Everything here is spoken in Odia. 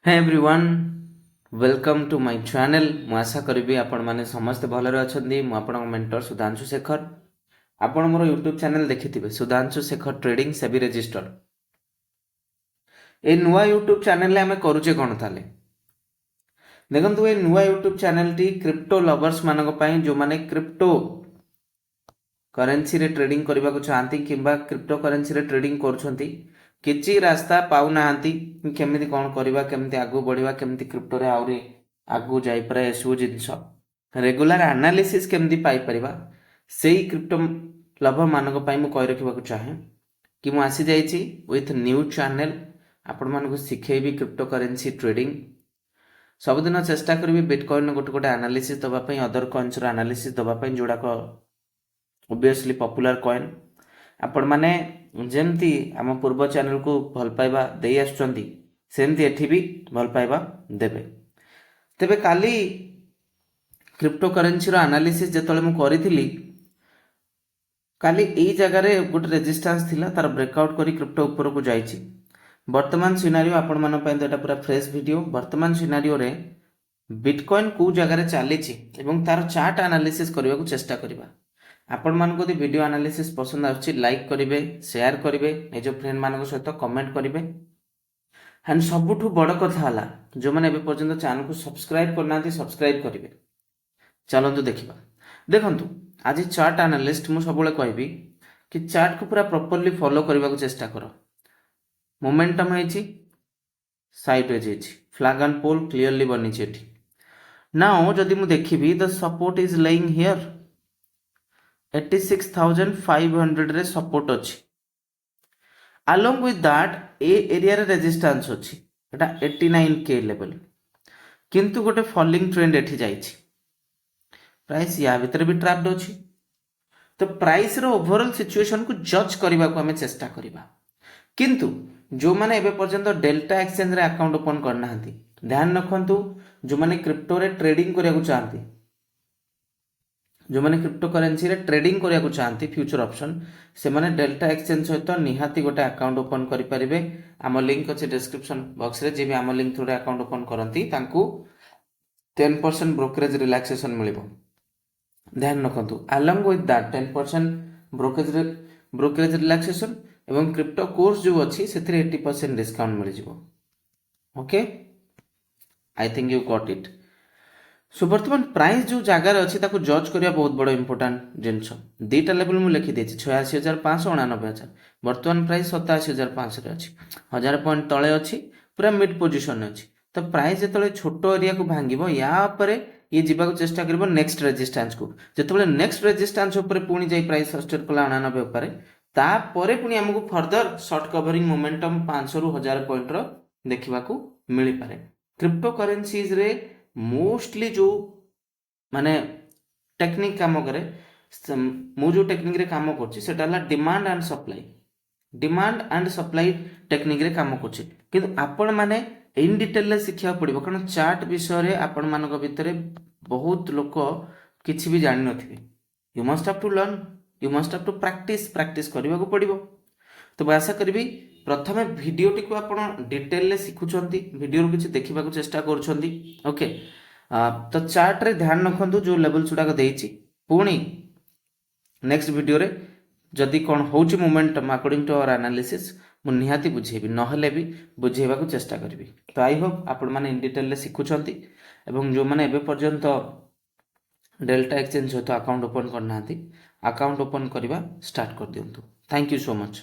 Hey everyone, welcome to my channel. ମୁଁ ଆଶା କରିବି ଆପଣମାନେ ସମସ୍ତେ ଭଲରେ ଅଛନ୍ତି। ମୁଁ ଆପଣଙ୍କ ମେଣ୍ଟର ସୁଧାଂଶୁ ଶେଖର। ଆପଣ ମୋର ୟୁଟ୍ୟୁବ୍ ଚ୍ୟାନେଲ୍ ଦେଖିଥିବେ, ସୁଧାଂଶୁ ଶେଖର ଟ୍ରେଡିଂ, ସେବି ରେଜିଷ୍ଟର୍ଡ। ଏଇ ନୂଆ ୟୁଟ୍ୟୁବ୍ ଚ୍ୟାନେଲରେ ଆମେ କରୁଛେ କ'ଣ ତାହେଲେ ଦେଖନ୍ତୁ। ଏ ନୂଆ ୟୁଟ୍ୟୁବ୍ ଚ୍ୟାନେଲଟି କ୍ରିପ୍ଟୋ ଲଭର୍ସ ମାନଙ୍କ ପାଇଁ, ଯେଉଁମାନେ କ୍ରିପ୍ଟୋ କରେନ୍ସିରେ ଟ୍ରେଡିଂ କରିବାକୁ ଚାହାନ୍ତି କିମ୍ବା କ୍ରିପ୍ଟୋ କରେନ୍ସିରେ ଟ୍ରେଡିଂ କରୁଛନ୍ତି, କିଛି ରାସ୍ତା ପାଉନାହାନ୍ତି, କେମିତି କ'ଣ କରିବା, କେମିତି ଆଗକୁ ବଢ଼ିବା, କେମିତି କ୍ରିପ୍ଟୋରେ ଆହୁରି ଆଗକୁ ଯାଇପାରିବା, ଏସବୁ ଜିନିଷ ରେଗୁଲାର ଆନାଲିସିସ୍ କେମିତି ପାଇପାରିବା, ସେଇ କ୍ରିପ୍ଟୋ ଲଭର ମାନଙ୍କ ପାଇଁ ମୁଁ କହି ରଖିବାକୁ ଚାହେଁ କି ମୁଁ ଆସିଯାଇଛି ୱିଥ୍ ନ୍ୟୁ ଚ୍ୟାନେଲ୍। ଆପଣମାନଙ୍କୁ ଶିଖେଇବି କ୍ରିପ୍ଟୋ କରେନ୍ସି ଟ୍ରେଡିଂ। ସବୁଦିନ ଚେଷ୍ଟା କରିବି ବିଟକଏନ୍ ଗୋଟେ ଗୋଟେ ଆନାଲିସିସ୍ ଦେବା ପାଇଁ, ଅଦର କଏନ୍ସର ଆନାଲିସିସ୍ ଦେବା ପାଇଁ, ଯେଉଁଗୁଡ଼ାକ ଓବିୟସଲି ପପୁଲାର କଏନ୍। ଆପଣମାନେ ଯେମିତି ଆମ ପୂର୍ବ ଚ୍ୟାନେଲକୁ ଭଲ ପାଇବା ଦେଇ ଆସୁଛନ୍ତି, ସେମିତି ଏଠି ବି ଭଲ ପାଇବା ଦେବେ। ତେବେ କାଲି କ୍ରିପ୍ଟୋ କରେନ୍ସିର ଆନାଲିସିସ୍ ଯେତେବେଳେ ମୁଁ କରିଥିଲି, କାଲି ଏଇ ଜାଗାରେ ଗୋଟେ ରେଜିଷ୍ଟାନ୍ସ ଥିଲା, ତାର ବ୍ରେକ୍ଆଉଟ୍ କରି କ୍ରିପ୍ଟୋ ଉପରକୁ ଯାଇଛି। ବର୍ତ୍ତମାନ ସିନାରିଓ ଆପଣମାନଙ୍କ ପାଇଁ ତ ଏଇଟା ପୁରା ଫ୍ରେଶ୍ ଭିଡ଼ିଓ। ବର୍ତ୍ତମାନ ସିନାରିଓରେ ବିଟକଏନ୍ କେଉଁ ଜାଗାରେ ଚାଲିଛି ଏବଂ ତାର ଚାର୍ଟ ଆନାଲିସିସ୍ କରିବାକୁ ଚେଷ୍ଟା କରିବା। ଆପଣମାନଙ୍କୁ ଯଦି ଭିଡ଼ିଓ ଆନାଲିସିସ୍ ପସନ୍ଦ ଆସୁଛି, ଲାଇକ୍ କରିବେ, ସେୟାର କରିବେ ନିଜ ଫ୍ରେଣ୍ଡମାନଙ୍କ ସହିତ, କମେଣ୍ଟ କରିବେ। ଆଣ୍ଡ ସବୁଠୁ ବଡ଼ କଥା ହେଲା, ଯେଉଁମାନେ ଏବେ ପର୍ଯ୍ୟନ୍ତ ଚ୍ୟାନେଲକୁ ସବସ୍କ୍ରାଇବ୍ କରିନାହାନ୍ତି, ସବସ୍କ୍ରାଇବ୍ କରିବେ। ଚାଲନ୍ତୁ ଦେଖିବା। ଦେଖନ୍ତୁ, ଆଜି ଚାର୍ଟ ଆନାଲିଷ୍ଟ ମୁଁ ସବୁବେଳେ କହିବି କି ଚାର୍ଟକୁ ପୁରା ପ୍ରପରଲି ଫଲୋ କରିବାକୁ ଚେଷ୍ଟା କର। ମୋମେଣ୍ଟମ୍ ହେଇଛି, ସାଇଡ୍ ୱେଜ୍ ହେଇଛି, ଫ୍ଲାଗ୍ ଆଣ୍ଡ ପୋଲ୍ କ୍ଲିୟରଲି ବନିଛି ଏଠି। ନାଉ ଯଦି ମୁଁ ଦେଖିବି, the support is lying here, 86,500ରେ support ଅଛି। ଆଲଙ୍ଗ ୱିଥ୍ that, ଏ ଏରିଆରେ ରେଜିଷ୍ଟାନ୍ସ ଅଛି, ଏଟା 89K level. କିନ୍ତୁ ଗୋଟେ ଫଲିଂ ଟ୍ରେଣ୍ଡ ଏଠି ଯାଇଛି, ପ୍ରାଇସ୍ ୟା ଭିତରେ ବି ଟ୍ରାପ୍ଡ ଅଛି। ତ ପ୍ରାଇସ୍ର ଓଭରଅଲ୍ ସିଚୁଏସନକୁ ଜଜ୍ କରିବାକୁ ଆମେ ଚେଷ୍ଟା କରିବା। କିନ୍ତୁ ଯେଉଁମାନେ ଏବେ ପର୍ଯ୍ୟନ୍ତ ଡେଲ୍ଟା ଏକ୍ସଚେଞ୍ଜରେ ଆକାଉଣ୍ଟ ଓପନ୍ କରିନାହାନ୍ତି, ଧ୍ୟାନ ରଖନ୍ତୁ, ଯେଉଁମାନେ କ୍ରିପ୍ଟୋରେ ଟ୍ରେଡିଂ କରିବାକୁ ଚାହାନ୍ତି, ଯେଉଁମାନେ କ୍ରିପ୍ଟୋ କରେନ୍ସିରେ ଟ୍ରେଡିଂ କରିବାକୁ ଚାହାନ୍ତି, ଫ୍ୟୁଚର ଅପସନ୍, ସେମାନେ ଡେଲ୍ଟା ଏକ୍ସଚେଞ୍ଜ ସହିତ ନିହାତି ଗୋଟେ ଆକାଉଣ୍ଟ ଓପନ୍ କରିପାରିବେ। ଆମ ଲିଙ୍କ୍ ଅଛି ଡିସ୍କ୍ରିପ୍ସନ୍ ବକ୍ସରେ। ଯିଏ ବି ଆମ ଲିଙ୍କ୍ ଥ୍ରୁରେ ଆକାଉଣ୍ଟ ଓପନ୍ କରନ୍ତି, ତାଙ୍କୁ 10% ବ୍ରୋକରେଜ୍ ରିଲାକ୍ସେସନ୍ ମିଳିବ। ଧ୍ୟାନ ରଖନ୍ତୁ, along with that 10% brokerage relaxation ଏବଂ କ୍ରିପ୍ଟୋ କୋର୍ସ ଯେଉଁ ଅଛି, ସେଥିରେ 80% ଡିସ୍କାଉଣ୍ଟ ମିଳିଯିବ। Okay, I think you got it. So ବର୍ତ୍ତମାନ ପ୍ରାଇସ୍ ଯେଉଁ ଜାଗାରେ ଅଛି, ତାକୁ ଜଜ୍ କରିବା ବହୁତ ବଡ଼ ଇମ୍ପୋର୍ଟାଣ୍ଟ ଜିନିଷ। ଦୁଇଟା ଲେଭେଲ୍ ମୁଁ ଲେଖିଦେଇଛି, 86,500, 89,000। ବର୍ତ୍ତମାନ ପ୍ରାଇସ୍ 87,500ରେ ଅଛି, 1000 ପଏଣ୍ଟ ତଳେ ଅଛି, ପୁରା ମିଡ୍ ପୋଜିସନରେ ଅଛି। ତ ପ୍ରାଇସ୍ ଯେତେବେଳେ ଛୋଟ ଏରିଆକୁ ଭାଙ୍ଗିବ, ୟା ଉପରେ ଇଏ ଯିବାକୁ ଚେଷ୍ଟା କରିବ ନେକ୍ସଟ ରେଜିଷ୍ଟାନ୍ସକୁ। ଯେତେବେଳେ ନେକ୍ସଟ ରେଜିଷ୍ଟାନ୍ସ ଉପରେ ପୁଣି ଯାଇ ପ୍ରାଇସ୍ ସଷ୍ଟେନ୍ କଲା 89 ଉପରେ, ତାପରେ ପୁଣି ଆମକୁ ଫର୍ଦର ସର୍ଟ କଭରିଂ ମୋମେଣ୍ଟମ୍ 500ରୁ 1000 ପଏଣ୍ଟର ଦେଖିବାକୁ ମିଳିପାରେ। କ୍ରିପ୍ଟୋ କରେନ୍ସିଜରେ ମୋଷ୍ଟଲି ଯେଉଁ ମାନେ ଟେକ୍ନିକ୍ କାମ କରେ, ମୁଁ ଯେଉଁ ଟେକ୍ନିକ୍ରେ କାମ କରୁଛି, ସେଟା ହେଲା demand and supply. Demand and supply ଟେକ୍ନିକ୍ରେ କାମ କରୁଛି। କିନ୍ତୁ ଆପଣମାନେ ଇନ୍ ଡିଟେଲରେ ଶିଖିବାକୁ ପଡ଼ିବ, କାରଣ ଚାର୍ଟ ବିଷୟରେ ଆପଣମାନଙ୍କ ଭିତରେ ବହୁତ ଲୋକ କିଛି ବି ଜାଣିନଥିବେ। You must have to learn, you must have to practice. Practice କରିବାକୁ ପଡ଼ିବ। ତ ମୁଁ ଆଶା କରିବି, ପ୍ରଥମେ ଭିଡ଼ିଓଟିକୁ ଆପଣ ଡିଟେଲରେ ଶିଖୁଛନ୍ତି, ଭିଡ଼ିଓରୁ କିଛି ଦେଖିବାକୁ ଚେଷ୍ଟା କରୁଛନ୍ତି। ଓକେ, ତ ଚାର୍ଟରେ ଧ୍ୟାନ ରଖନ୍ତୁ ଯେଉଁ ଲେଭେଲ୍ସ ଗୁଡ଼ାକ ଦେଇଛି। ପୁଣି ନେକ୍ସଟ ଭିଡ଼ିଓରେ ଯଦି କ'ଣ ହେଉଛି momentum according to our analysis, ମୁଁ ନିହାତି ବୁଝେଇବି, ନହେଲେ ବି ବୁଝେଇବାକୁ ଚେଷ୍ଟା କରିବି। ତ I Hope ଆପଣମାନେ ଇନ୍ ଡିଟେଲରେ ଶିଖୁଛନ୍ତି ଏବଂ ଯେଉଁମାନେ ଏବେ ପର୍ଯ୍ୟନ୍ତ ଡେଲ୍ଟା ଏକ୍ସଚେଞ୍ଜ ସହିତ ଆକାଉଣ୍ଟ ଓପନ୍ କରିନାହାନ୍ତି, ଆକାଉଣ୍ଟ ଓପନ୍ କରିବା ଷ୍ଟାର୍ଟ କରିଦିଅନ୍ତୁ। Thank you so much.